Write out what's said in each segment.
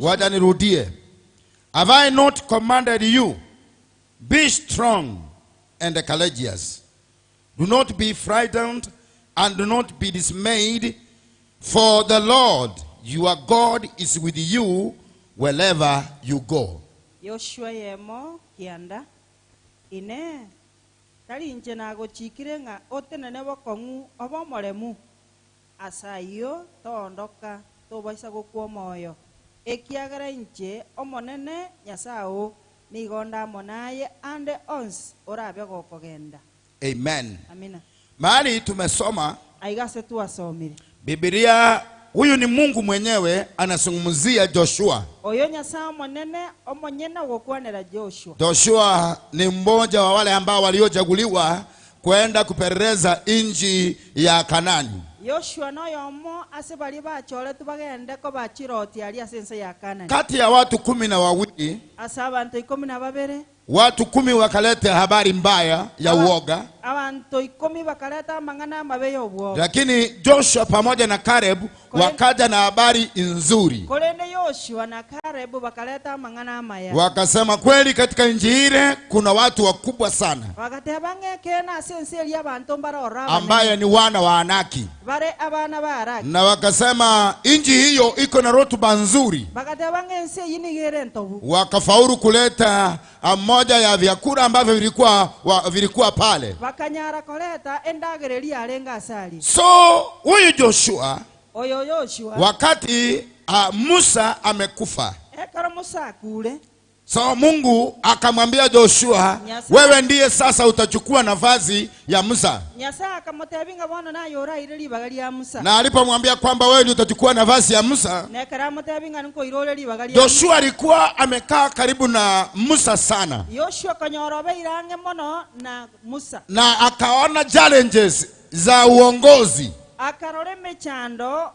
Wacha nirudie. Have I not commanded you? Be strong and courageous. Do not be frightened and do not be dismayed, for the Lord your God is with you wherever you go. Yoshua yemo kianda ine tari inche nagochikire ng'a otenene bokong'u obe omoremu ase ayio toondoka tobaisa gokwa omoyo ekiagera inche omonene Nyasaye oo nigo ndamo naye ande onsi orabe gokogenda. Amen. Amina. Mahali tumesoma Aiga ase twasomire Biblia, huyu ni Mungu mwenyewe anazungumzia Joshua. Oyo Nyasaye omonene omonyene ogokwanera Joshua. Joshua ni mmoja wa wale ambao waliochaguliwa kwenda kupeleleza nchi ya Kanani. Yoshua noyomo ase baria bachoretwe bagende kobachiroti aria ase ense ya Kanani. Kati ya watu 12, Ase abanto 12, watu 10 wakaleta habari mbaya ya uoga, abanto 10 bakaleta amang'ana amabe ya obwoga, lakini Joshua pamoja na Caleb wakaja na habari nzuri. Korende Yoshua na Caleb bakaleta amang'ana amaya. Wakasema kweli katika nchi ile kuna watu wakubwa sana Bagateba ng'ekena ase ense eria abanto mbarora abanene, ambaye ni wana wa Anaki, bare abana ba Araki. na wakasema nchi hiyo iko na rutuba nzuri. Bagateba ng'ense eyi nigo ere entobu. Wakafaulu kuleta moja ya vyakula ambavyo vilikuwa pale. Bakanyara koleta endagera eria arenge ase aria. So huyu Joshua, Oyo Yoshua, wakati Musa amekufa, ekero Musa akure, so Mungu akamwambia Joshua, wewe ndiye sasa utachukua nafasi ya Musa. Nyasaye akamotebia ng'a bono naye oraire ribaga ria Musa. Na alipomwambia kwamba wewe ndiye utachukua nafasi ya Musa, Nekero amotebia ng'a nkoirore ribaga ria Musa, Joshua alikuwa amekaa karibu na Musa sana, Yoshua konyora obeire ang'e mono na Musa, na akaona challenges za uongozi, akarora emechando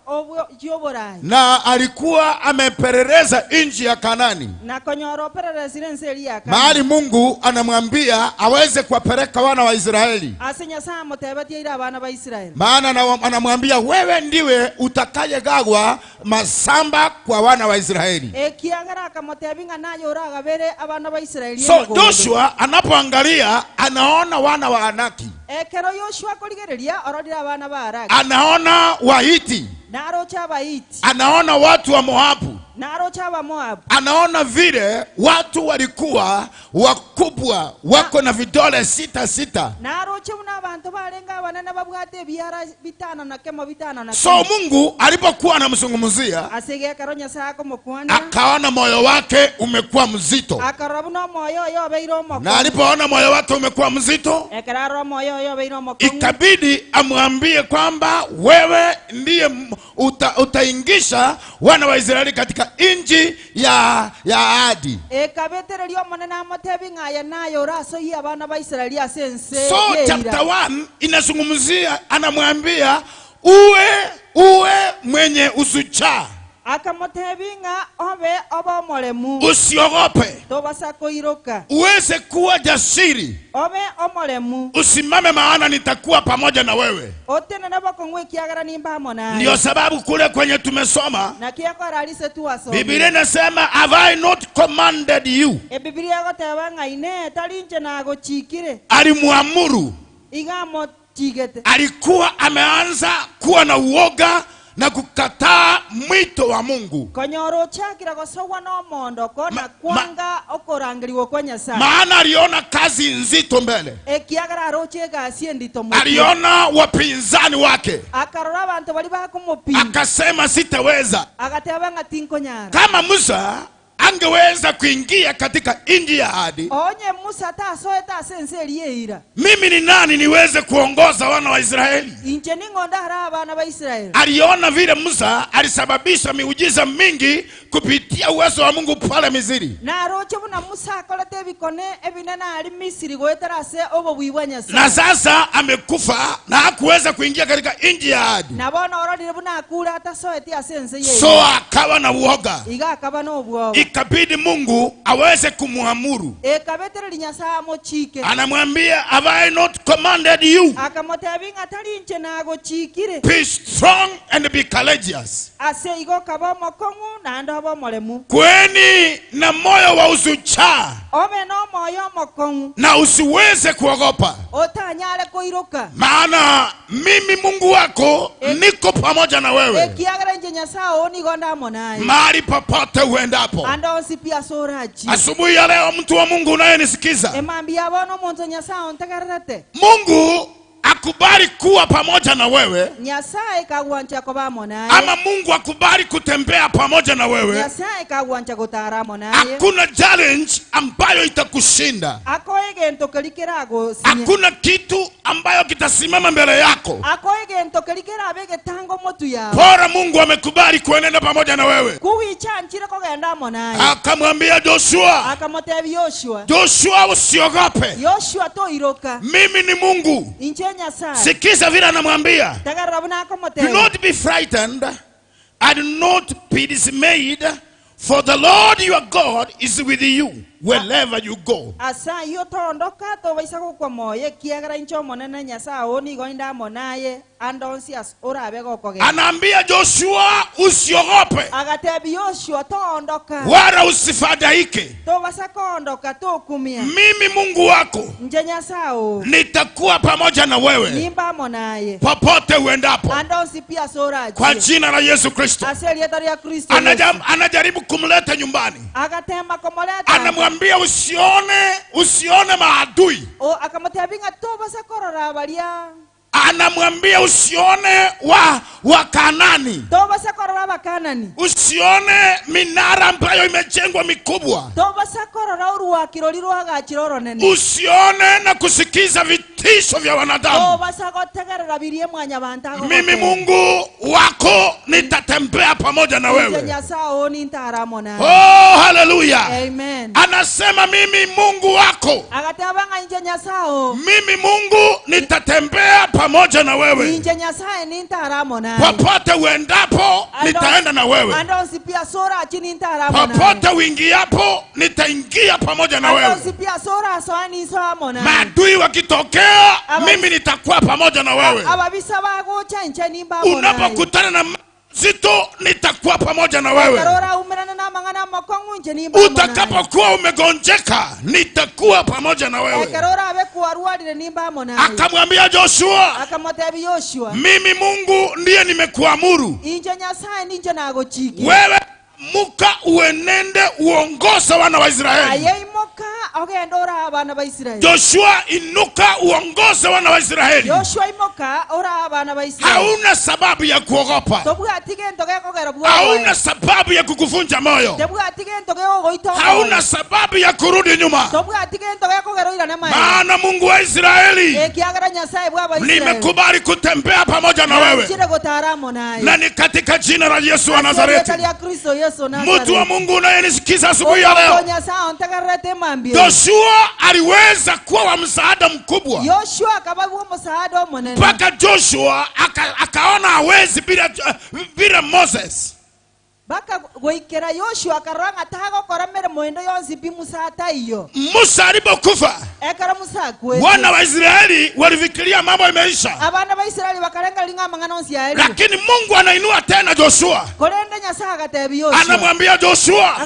y'oborayi, na alikuwa amepeleleza nchi ya Kanani, na konyora opererezire ense eria ya Kanani, mahali Mungu anamwambia aweze kuwapeleka wana wa Israeli. Ase Nyasaye amotebetie ire abana ba Israeli, maana anamwambia wewe ndiwe utakayegagwa masamba kwa wana wa Israeli. Ekiagera akamotebia ng'a naye oragabere abana ba Israeli. So emigondo. Joshua anapoangalia anaona wana wa Anaki, Ekero Yoshua akorigereria ororire abana ba Araki, anaona Wahiti, naroche Abahiti, anaona watu wa Moabu, naroche Abamoabu, anaona vile watu walikuwa wakubwa wako na vidole 6 6. Naroche buna abantu barenga abanene babwate ebiara bitano na kemo bitano na So kemo. Mungu alipokuwa anamzungumzia, Ase gekero Nyasaye akomokwana, akaona moyo wake umekuwa mzito. Akarora buna omoyo oyo obeire omokong'u. Na alipoona moyo wake umekuwa mzito, Ekero arora omoyo oyo obeire omokong'u, ikabidi amwambie kwamba wewe ndiye utaingisha wana wa Israeli katika nchi ya ahadi. Ekabetereria omonene amotebi ng'a aye naye orasoyie abana ba Israeli ase ense So yeira. chapter 1 inazungumzia, anamwambia uwe mwenye usucha, Akamotebi ng'a obe obe omoremu, usiogope, tobasa koiroka, uweze kuwa jasiri, obe omoremu, usimame, maana nitakuwa pamoja na wewe. Otenene bokong'u ekiagera nimba amo naye. Ndio sababu kule kwenye tumesoma Naki ekorarire twasoma, Biblia inasema have I not commanded you? Ebibilia egoteba ng'a ine tari inche nagochikire. Alimuamuru. Iga amochigete. Alikuwa ameanza kuwa na uoga na kukataa mwito wa Mungu. Konyora ochakira gosogwa n'omondoko na kwanga okorangeriwa kwa Nyasaye. Maana aliona kazi nzito mbele. Ekiagera aroche egasi endito motwe. Aliona wapinzani wake. Akarora abantu bari bakomopinga. Akasema sitaweza. Agateba ng'a tinkonyara. Kama Musa angeweza kuingia katika nchi ya ahadi, Onye Musa tasoeta ase ense eria eira, mimi ni nani niweze kuongoza wana wa Israeli? Inche ning'onda hara abana ba Israeli. Aliona vile Musa alisababisha miujiza mingi kupitia uwezo wa Mungu pale Misri. Naroche buna Musa akorete ebikone ebinene ari Misri goetera ase obobui bwa Nyasaye. Na sasa amekufa na hakuweza kuingia katika nchi ya ahadi. Na bono ororire buna akure atasoeti ase ense yeira. So akawa na uoga. Iga akaba na obwoba. Ikabidi Mungu aweze kumuamuru. Ekabetereri Nyasaye amochike. Anamwambia have I not commanded you? Akamotebia ng'a tari inche nagochikire. Be strong and be courageous. Ase igo kaba omokong'u naende obe Kweni na moyo wa usucha na usiweze kuogopa, maana mimi Mungu wako niko pamoja na wewe mahali popote uendapo. Asubuhi ya leo, mtu wa Mungu unayenisikiza, Mungu akubali kuwa pamoja na wewe, ama Mungu akubali kutembea pamoja na wewe, hakuna challenge ambayo itakushinda. Hakuna kitu ambayo kitasimama mbele yako. Bora Mungu amekubali kuenenda pamoja na wewe. Akamwambia Joshua, Joshua, usiogope, mimi ni Mungu. Sikiza vile anamwambia, do not be frightened and not be dismayed, for the Lord your God is with you wherever you go. Anaambia Joshua, usiogope wala usifadhaike, mimi Mungu wako nitakuwa pamoja na wewe popote uendapo, kwa jina la Yesu Kristo. Anajaribu kumleta nyumbani, anamwambia usione maadui. Anamwambia usione wa Kanani, usione minara ambayo imejengwa mikubwa, usione na kusikiza vitisho vya wanadamu. Mimi Mungu wako nitatembea pamoja na wewe. Oh, haleluya. Amen. Anasema mimi Mungu wako, mimi Mungu nitatembea pamoja na wewe. Popote uendapo nitaenda na wewe. Popote uingiapo nitaingia pamoja na wewe. Maadui wakitokea, mimi nitakuwa pamoja na wewe. Unapokutana na zito, nitakuwa pamoja na wewe. Utakapokuwa umegonjeka, nitakuwa pamoja na wewe. Akamwambia Joshua, mimi Mungu ndiye nimekuamuru wewe, muka uenende uongoze wana wa Israeli. Joshua, inuka uongoze wana wa Israeli. Hauna sababu ya kuogopa, hauna sababu ya kukuvunja moyo, hauna sababu ya kurudi nyuma, maana Mungu wa Israeli nimekubali kutembea pamoja na wewe, na ni katika jina la Yesu wa Nazareti. Mtu wa Mungu unayenisikiza asubuhi ya leo, Joshua aliweza kuwa wa msaada mkubwa mpaka Joshua akaona hawezi bila Moses. Musa alipokufa, wana wa Israeli walifikiria mambo imeisha, lakini Mungu anainua tena Joshua. Anamwambia Joshua,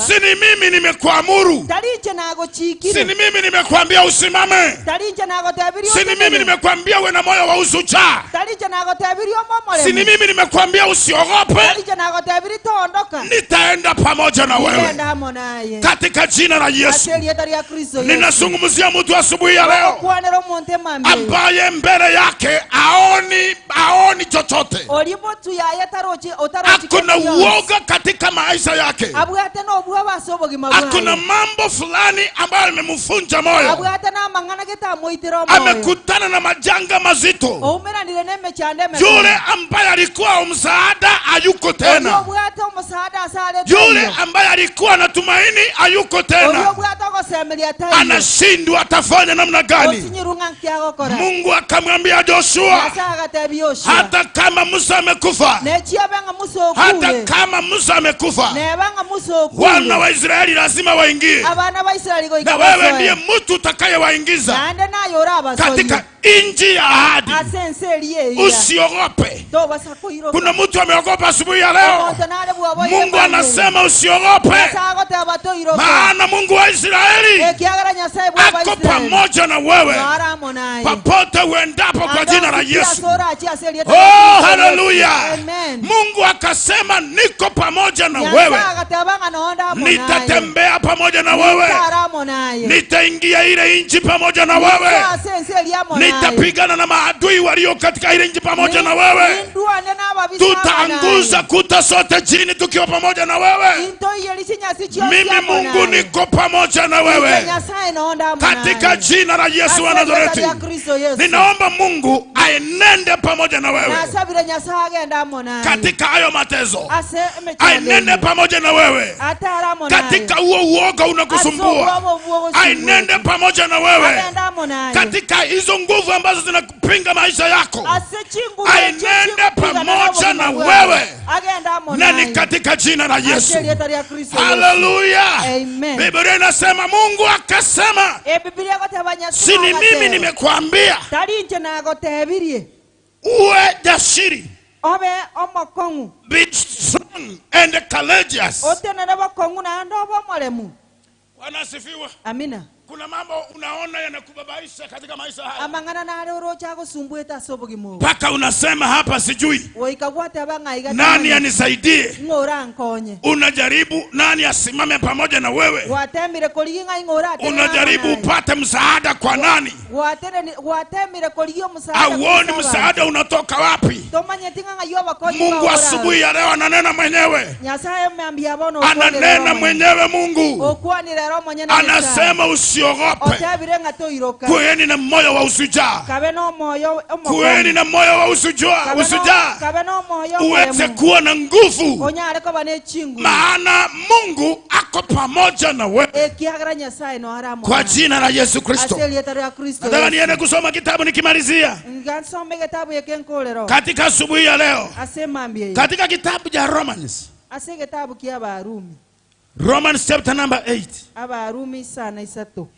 si ni mimi nimekuamuru, si ni mimi nimekuambia usimame, si ni mimi nimekuambia uwe na moyo wa ushujaa, si ni mimi nimekuambia usiogope. Nitaenda pamoja na wewe katika jina la Yesu. Ninazungumzia mtu asubuhi ya leo ambaye mbele yake aoni chochote. Hakuna uoga katika maisha yake, hakuna mambo fulani ambayo yamemvunja moyo, amekutana na majanga mazito. Yule ambaye alikuwa msaada hayuko tena, yule ambaye alikuwa na tumaini hayuko tena, anashindwa atafanya namna gani. Mungu akamwambia Joshua, hata kama Musa amekufa, hata kama Musa amekufa, wana wa Israeli lazima waingie, na wewe ndiye mtu utakayewaingiza katika nchi ya ahadi. Usiogope. Kuna mtu ameogopa asubuhi ya leo. Mungu anasema usiogope, maana Mungu wa Israeli ako pamoja na wewe popote uendapo, kwa jina la Yesu. Oh, haleluya. Mungu akasema niko pamoja na wewe, nitatembea pamoja na wewe, nitaingia ile nchi pamoja na wewe, nitapigana na maadui walio katika ile nchi pamoja na wewe, tutaanguza kuta sote chini tukiwa pamoja na wewe. Mimi Mungu niko pamoja na wewe, katika jina la Yesu wa Nazareti. Ninaomba Mungu aenende pamoja na wewe katika hayo mateso, aenende pamoja na wewe katika huo uoga unakusumbua, aenende pamoja na wewe katika hizo nguvu ambazo zinakupinga maisha yako, aenende pamoja na wewe, na ni katika jina la Yesu. Haleluya. Biblia inasema Mungu akasema, si ni mimi nimekuambia uwe jasiri, be strong and courageous. Bwana asifiwe. Amina. Kuna mambo unaona yanakubabaisha katika maisha haya, mpaka unasema hapa sijui nani anisaidie. Unajaribu nani asimame pamoja na wewe, unajaribu upate msaada kwa nani, hauoni msaada unatoka wapi. Mungu asubuhi ya leo ananena mwenyewe, ananena mwenyewe. Mungu anasema usiogope, kuweni na moyo wa ushujaa, kuweni na moyo wa ushujaa, uweze kuwa na nguvu, maana Mungu ako pamoja na wewe, kwa jina la Yesu Kristo. Nataka niende kusoma kitabu nikimalizia katika asubuhi ya leo, katika kitabu cha Romans, Romans chapter number 8.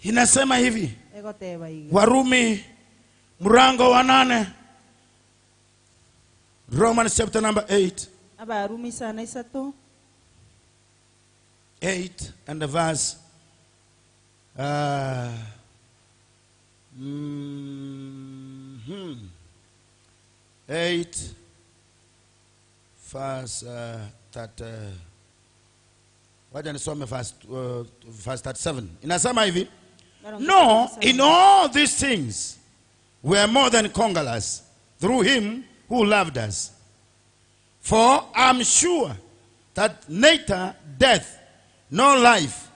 Inasema hivi, Warumi mlango wa 8. Romans chapter number 8. 8 and the verse 8 verse that wacha nisome verse 37. Inasema hivi, no, in all these things we are more than conquerors through him who loved us. For I'm sure that neither death, nor life,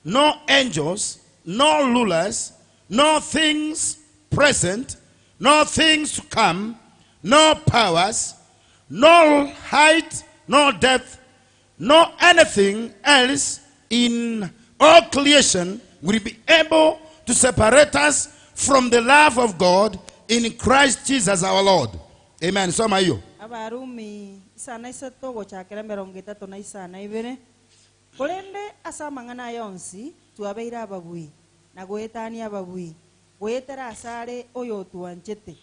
nor angels, nor rulers, nor things present, nor things to come, nor powers, nor height, nor depth, nor anything else in all creation will be able to separate us from the love of God in Christ Jesus our Lord. Amen. Soma hiyo. Abarumi sana isato gochakera 32 ibere. Korende asa mang'ana yonsi tuabeira ababui na goetania ababui goetera asare oyo tuanchete.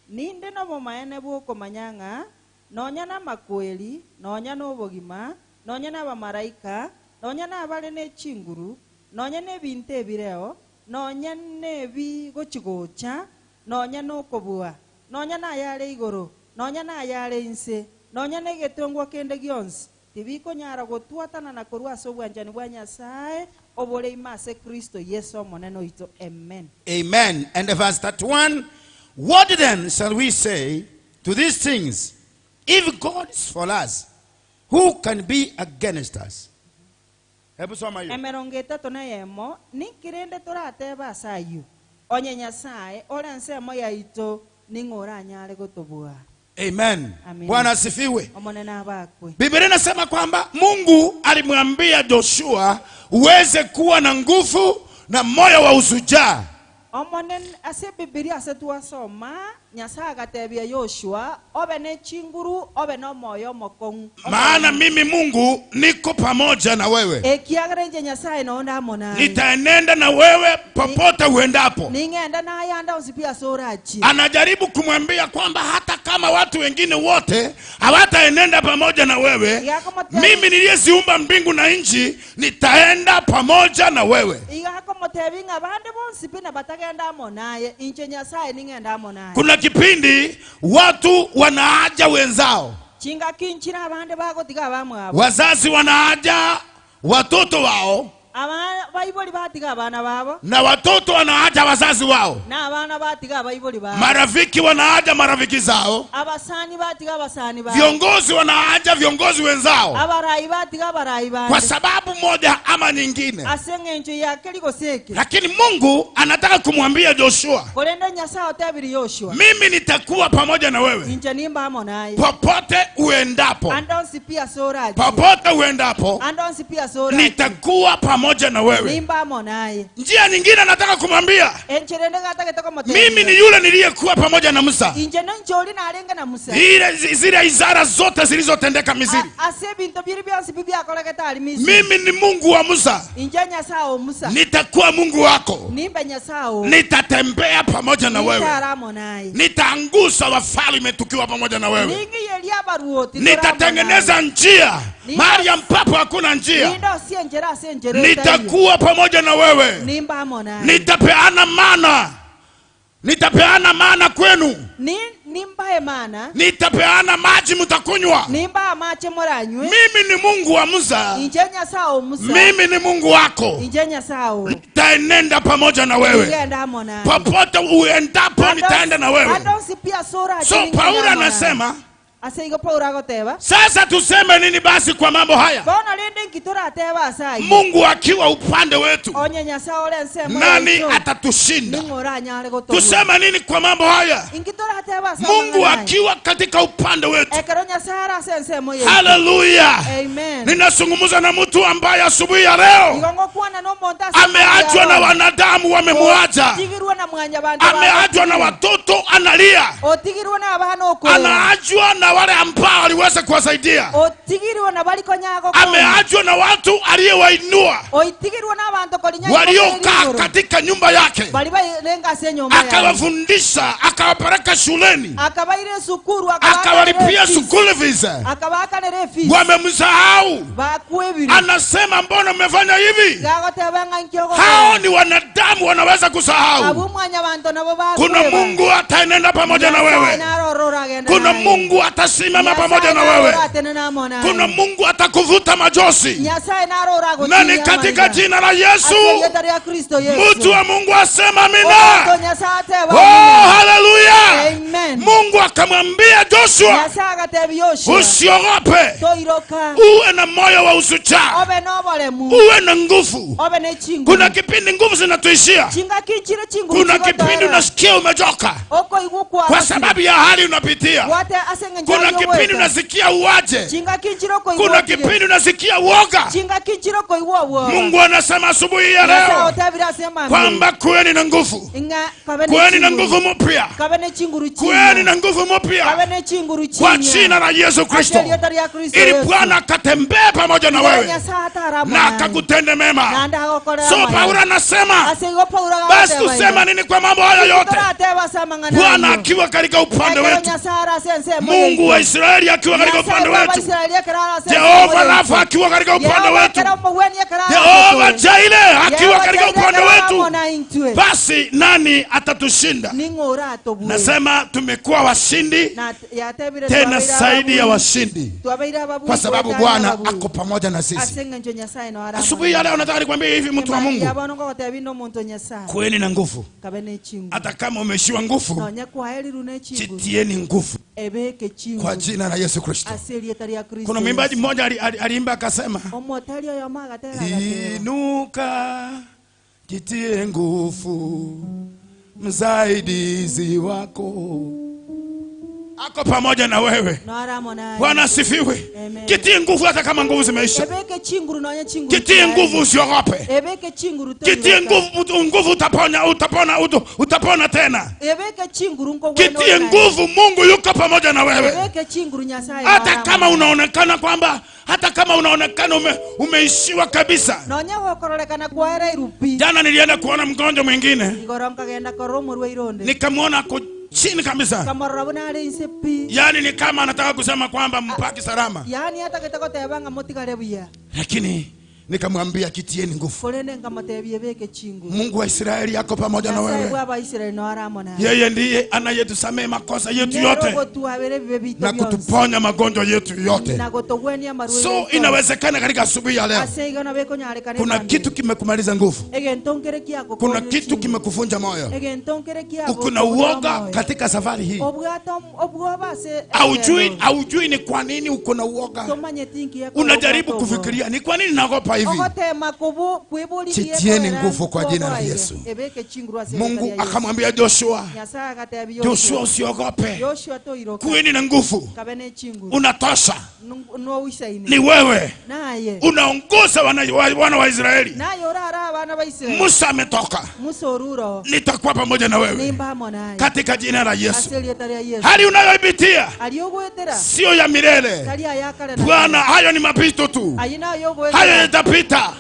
Ninde no bomaene bwokomanyanga nonya na makweli nonya no bogima nonya na abamaraika nonya na abare ne chinguru nonya ne ebinto ebireo nonya nebi gochigocha nonya nokobua nonya nayare igoro nonya nayare inse nonya negetongwa kende gionsi tibikonyara gotwatana na korwa ase obwanchani bwa Nyasaye obore ime ase Kristo Yesu omonene oito. Amen. Amen. And the verse 31, what then shall we say to these things? If God is for us, who can be against us? Hebu soma hiyo. 31 nikirende torateba asayu onye Nyasaye ore ensemo yaito ning'ora anyare gotobua. Amen. Bwana asifiwe. Biblia inasema kwamba Mungu alimwambia Joshua uweze kuwa na nguvu na moyo wa ushujaa. Omonene ase Biblia ase twasoma Nyasaye agatebia Yoshua obe ne chinguru obe no moyo mokong'u. Maana mimi Mungu niko pamoja na wewe. Ekiagera inche Nyasaye nonde amo naye. Nitaenenda na wewe popote uendapo. Ning'enda naye anda onsi pi ase orachie. Anajaribu kumwambia kwamba hata kama watu wengine wote hawataenenda pamoja na wewe, mimi niliyeziumba mbingu na nchi nitaenda pamoja na wewe. Kuna kipindi watu wanaaja wenzao. Wazazi wanaaja watoto wao. Na watoto wanaaja wazazi wao. Marafiki wanaaja marafiki zao. Viongozi wanaaja viongozi wenzao. Kwa sababu moja ama nyingine. Lakini Mungu anataka kumwambia Joshua, mimi nitakuwa pamoja na wewe popote uendapo. Popote uendapo nitakuwa pamoja na wewe. Njia nyingine nataka kumwambia, mimi ni yule niliyekuwa pamoja na Musa. Zile izara zote zilizotendeka Misri, mimi ni Mungu wa Musa. Nitakuwa Mungu wako. Nitatembea pamoja na wewe. Nitaangusa wafalme tukiwa pamoja na wewe. Nitatengeneza njia mahali ambapo hakuna njia. Nitakuwa pamoja na wewe. Nitapeana mana. Nitapeana mana kwenu. Nitapeana maji mtakunywa. Mimi ni Mungu wa Musa. Mimi ni Mungu wako. Nitaenenda pamoja na wewe. Popote uendapo nitaenda na wewe. So Paulo anasema, sasa tuseme nini basi kwa mambo haya? Mungu akiwa upande wetu, nani atatushinda? Tuseme nini kwa mambo haya? Mungu akiwa katika upande wetu. Haleluya. Ninazungumza na mtu ambaye asubuhi ya leo ameachwa na wanadamu, wamemwacha. Ameachwa na watoto, analia. Anaachwa na wale ambao aliweza kuwasaidia. Ameachwa na watu aliyewainua, waliokaa katika nyumba yake, akawafundisha, akawapeleka shuleni, akawalipia school fees. Wamemsahau. Anasema mbona mmefanya hivi? Hao ni wanadamu, wanaweza kusahau. Kuna Mungu ataenenda pamoja na wewe. Kuna Mungu atasimama pamoja na wewe. Kuna Mungu atakuvuta machozi. Na ni katika jina la Yesu. Mtu wa Mungu asema amina. Oh, haleluya. Mungu akamwambia Joshua, usiogope, uwe na moyo wa ushujaa, uwe na nguvu. Kuna kipindi nguvu zinatuishia. Kuna kipindi unasikia umechoka kwa sababu ya hali unapitia. Kuna kipindi unasikia uaje. Kuna kipindi unasikia uoga. Mungu anasema asubuhi ya leo kwamba kuweni na nguvu. Kuweni na nguvu mpya. Kuweni na nguvu mpya kwa jina la Yesu Kristo, ili Bwana akatembee pamoja na wewe na akakutende mema. So Paulo anasema, basi tusema nini kwa mambo haya yote? Bwana akiwa katika upande wetu, Mungu wa Israeli akiwa katika upande wetu, Jehova Rafa akiwa katika upande wetu, Jehova Jireh akiwa katika upande wetu, basi nani atatushinda? Nasema tumekuwa washindi, tena zaidi ya washindi, kwa sababu Bwana ako pamoja na sisi. Asubuhi ya leo nataka nikwambie hivi, mtu wa Mungu, kuweni na nguvu. Hata kama umeishiwa nguvu, jitieni nguvu kwa jina la Yesu Kristo. Kuna mwimbaji mmoja aliimba akasema, inuka jitie nguvu, msaidizi wako. Ako pamoja na wewe. Bwana asifiwe. Kitie nguvu hata kama nguvu zimeisha. Kitie nguvu, usiogope. Kitie nguvu, nguvu utapona, utapona, utapona tena. Kitie nguvu, Mungu yuko pamoja na wewe. Hata kama unaonekana kwamba, hata kama unaonekana umeishiwa kabisa. Jana nilienda kuona mgonjwa mwingine. Nikamwona ako chini kabisa. Yaani ni kama anataka kusema kwamba mpaki salama. Lakini nikamwambia kitieni nguvu. Mungu wa Israeli yako pamoja na wewe. Yeye ndiye anayetusamehe makosa yetu yote na kutuponya magonjwa yetu yote. So inawezekana katika asubuhi ya leo kuna kitu kimekumaliza nguvu. Kuna kitu kimekuvunja moyo. Kuna uoga katika safari hii. Haujui ni kwa nini uko na uoga. Unajaribu kufikiria ni kwa nini naogopa hivi. Titieni nguvu kwa jina la Yesu. Mungu akamwambia Joshua, Joshua usiogope. Kuweni na nguvu. Unatosha. Ni wewe. Unaongoza wana wa Israeli. Musa ametoka. Nitakuwa pamoja na wewe. Katika jina la Yesu. Hali unayoipitia sio ya milele. Bwana, hayo ni mapito tu. Hayo yatapita.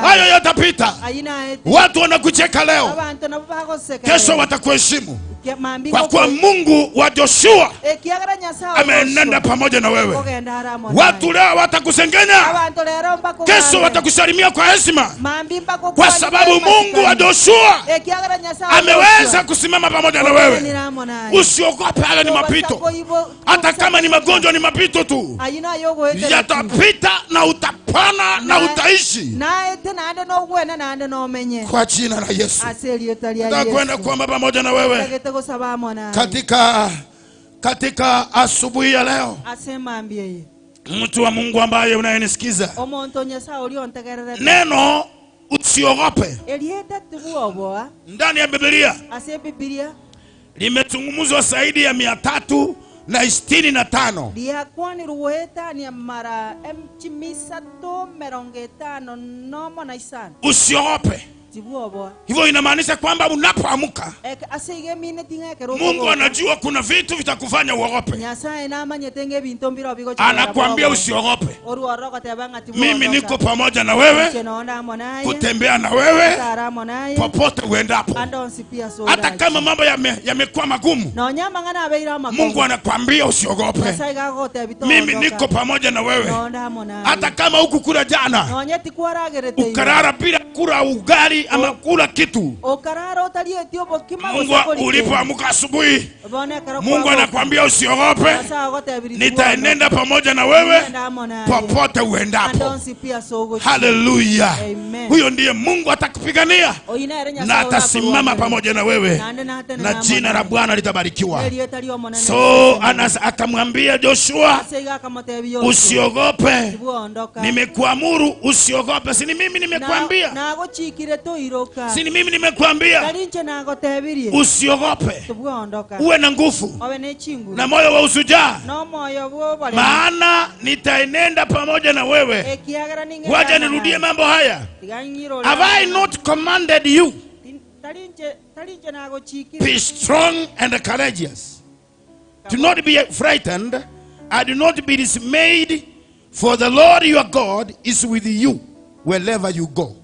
Hayo yatapita. Watu wanakucheka leo, kesho watakuheshimu. Kwa kuwa Mungu wa Joshua ameenenda pamoja na wewe. Watu leo watakusengenya, kesho watakusalimia kwa heshima, kwa sababu Mungu wa Joshua ameweza kusimama pamoja na wewe. Usiogope, hayo ni mapito. Hata kama ni magonjwa ni mapito tu, yatapita na utapona na utaishi kwa jina la Yesu. Nitakwenda kuomba pamoja na wewe katika asubuhi ya leo. Mtu wa Mungu ambaye unayenisikiza, neno usiogope ndani ya Biblia limezungumzwa zaidi ya 365. Usiogope. Hivyo inamaanisha kwamba unapoamka Mungu anajua kuna vitu vitakufanya uogope. Anakuambia usiogope. Mimi niko pamoja na wewe, kutembea na wewe popote uendapo. Hata kama mambo yamekuwa magumu, Mungu anakuambia usiogope. Mimi niko pamoja na wewe. Hata kama hukukula jana, ukarara bila kula ugali ama kula kitu, Mungu ulipoamka asubuhi, Mungu anakuambia usiogope. Nitaenenda pamoja na wewe popote uendapo. Haleluya. Huyo ndiye Mungu atakupigania na atasimama pamoja na wewe, na jina la Bwana litabarikiwa. So akamwambia Joshua, usiogope. Nimekuamuru usiogope. Si ni mimi nimekuambia? Si ni mimi nimekuambia usiogope, uwe na nguvu na moyo wa ushujaa, maana nitaenenda pamoja na wewe. Wacha nirudie mambo haya. Have I not commanded you? Be strong and courageous. Do not be frightened and do not be dismayed, for the Lord your God is with you wherever you go.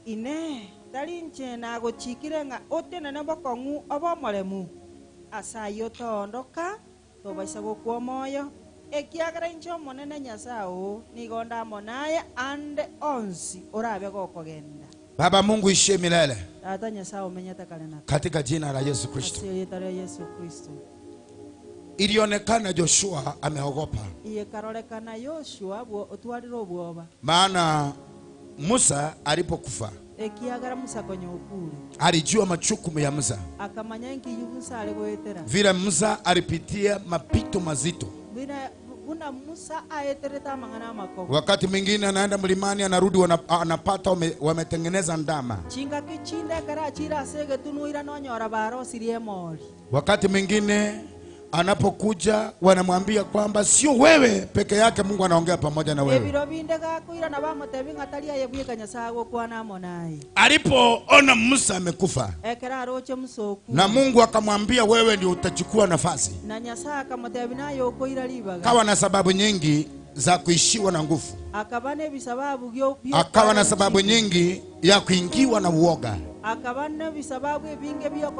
Ine talinche nagochikire nga otenene bokong'u obomoremu asayo toondoka tobaisa gokwa moyo ekiagera inche omonene Nyasaye oo nigo ndamonaye ande onsi orabe gokogenda. Baba Mungu ishie milele Tata Nyasaye omenyete kare na katika jina la Yesu Kristo. Yesu Kristo. Ilionekana Joshua ameogopa. Iyekarorekana Joshua otwarire obwoba. Maana Musa alipokufa, alijua majukumu ya Musa. Vile Musa alipitia mapito mazito. Wakati mwingine anaenda mlimani, anarudi anapata wametengeneza ndama. Wakati mwingine Anapokuja wanamwambia kwamba sio wewe peke yake Mungu anaongea pamoja na wewe. Alipoona Musa amekufa na Mungu akamwambia wewe ndio utachukua nafasi, kawa na sababu nyingi za kuishiwa na nguvu, akawa na sababu nyingi ya kuingiwa na uoga,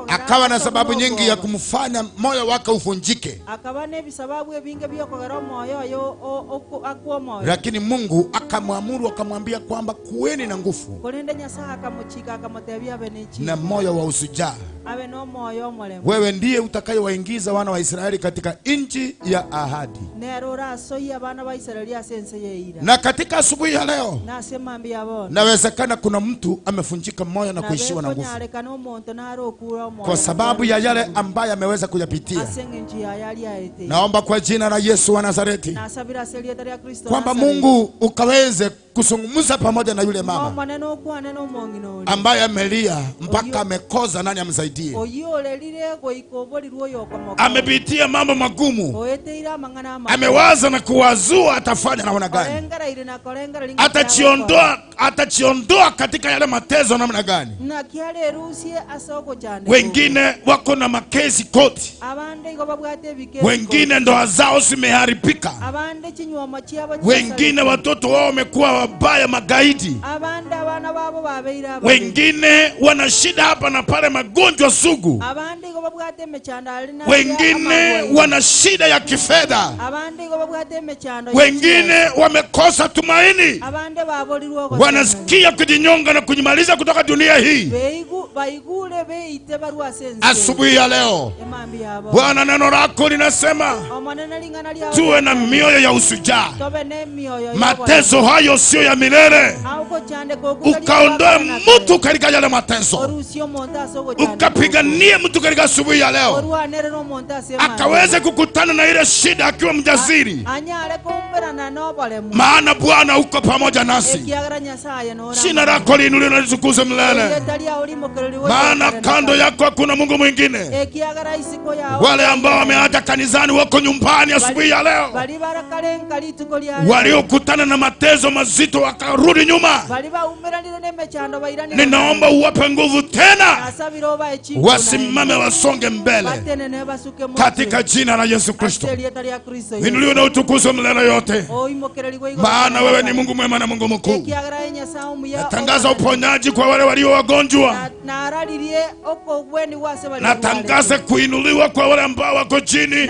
akawa na sababu nyingi ya kumfanya moyo wake uvunjike. Lakini Mungu akamwamuru akamwambia kwamba kuweni na nguvu na moyo wa ushujaa. Wewe ndiye utakayewaingiza wana wa Israeli katika nchi ya ahadi. Na katika asubuhi ya leo, nawezekana kuna mtu amefunjika moyo na kuishiwa na nguvu kwa sababu ya yale ambaye ameweza kuyapitia. Naomba kwa jina la Yesu wa Nazareti kwamba Mungu ukaweze kuzungumza pamoja na yule mama ambaye amelia mpaka amekoza nani amsaidie. Amepitia mambo magumu, amewaza na kuwazua atafanya namna gani, atachiondoa katika yale mateso namna gani. Wengine wako na makesi koti, wengine ndoa zao zimeharibika, wengine watoto wao wamekuwa wabaya, magaidi, wengine wana shida hapa na pale, magonjwa sugu, wengine wana shida ya kifedha, wengine wamekosa tumaini, wanasikia kujinyonga na kujimaliza kutoka dunia hii. Asubuhi ya leo, Bwana, neno lako linasema tuwe na mioyo ya ushujaa. Mateso hayo sio ya milele. Ukaondoe mtu katika yale mateso, ukapiganie mtu katika asubuhi ya leo, akaweze kukutana na ile shida akiwa mjasiri, maana Bwana uko pamoja nasi. Jina lako liinuliwe na litukuzwe milele, maana kando yako hakuna Mungu mwingine. Wale ambao wameacha kanisani wako nyumbani asubuhi ya leo, waliokutana na mateso mazito wakarudi nyuma, ninaomba uwape nguvu tena, wasimame wasonge mbele katika jina la Yesu Kristo. Inuliwe na utukuzwe milele yote, maana wewe ni Mungu mwema na Mungu mkuu. Natangaza uponyaji kwa wale walio wagonjwa, natangaza kuinuliwa kwa wale ambao wako chini,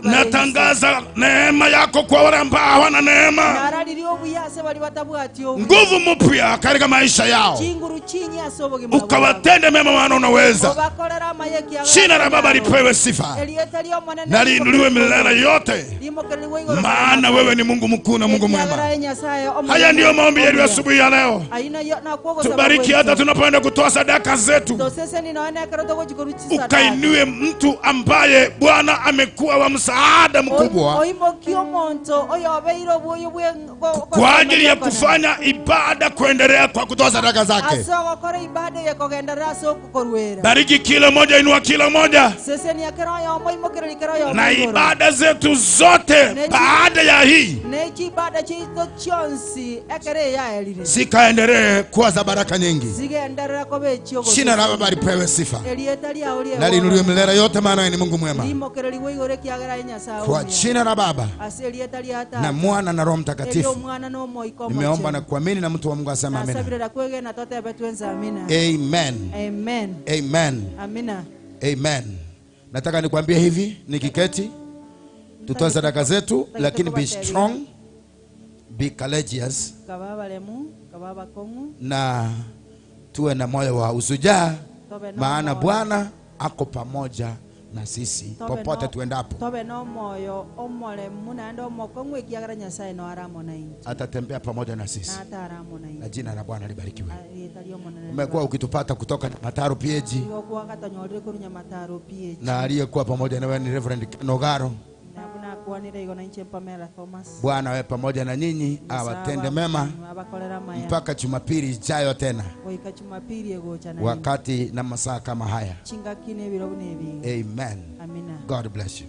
natangaza neema yako kwa wale ambao hawana neema, nguvu mpya katika maisha yao, ukawatende mema maana unaweza. Jina la Baba lipewe sifa na liinuliwe milele yote, maana wewe ni Mungu mkuu na Mungu mwema. Haya ndiyo maombi yetu asubuhi ya leo. Tubariki hata tunapoenda kutoa sadaka zetu, ukainue mtu ambaye Bwana amekuwa wa msaada mkubwa kwa ajili ya kufanya ibada kuendelea kwa kutoa sadaka zake. Bariki kila moja, inua kila moja, na ibada zetu zote baada ya hii zikaendelee kuwa za baraka nyingi. Jina la Baba lipewe sifa na liinuliwe milele yote, maana ni Mungu mwema. Kwa jina la Baba na Mwana na Roho Mtakatifu nimeomba na kuamini, na mtu wa Mungu asema amina. Amen. Amen. Amen. Amina. Amen. Nataka nikwambie hivi, nikiketi tutoe sadaka zetu, lakini be strong, be courageous, na tuwe na moyo wa ushujaa, maana Bwana ako pamoja na sisi popote tuendapo. Atatembea pamoja na sisi, na jina la Bwana libarikiwe. Umekuwa ukitupata kutoka Mataro PG, na aliyekuwa pamoja na wewe ni Reverend Nogaro. Bwana awe pamoja na nyinyi, awatende mema mpaka Jumapili ijayo tena, wakati na masaa kama haya. Amen. God bless you.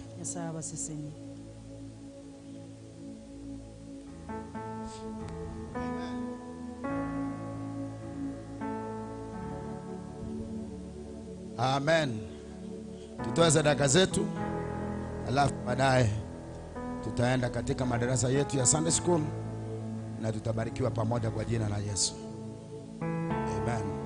Amen. Tutoe sadaka zetu, alafu baadaye tutaenda katika madarasa yetu ya Sunday School na tutabarikiwa pamoja kwa jina la Yesu. Amen.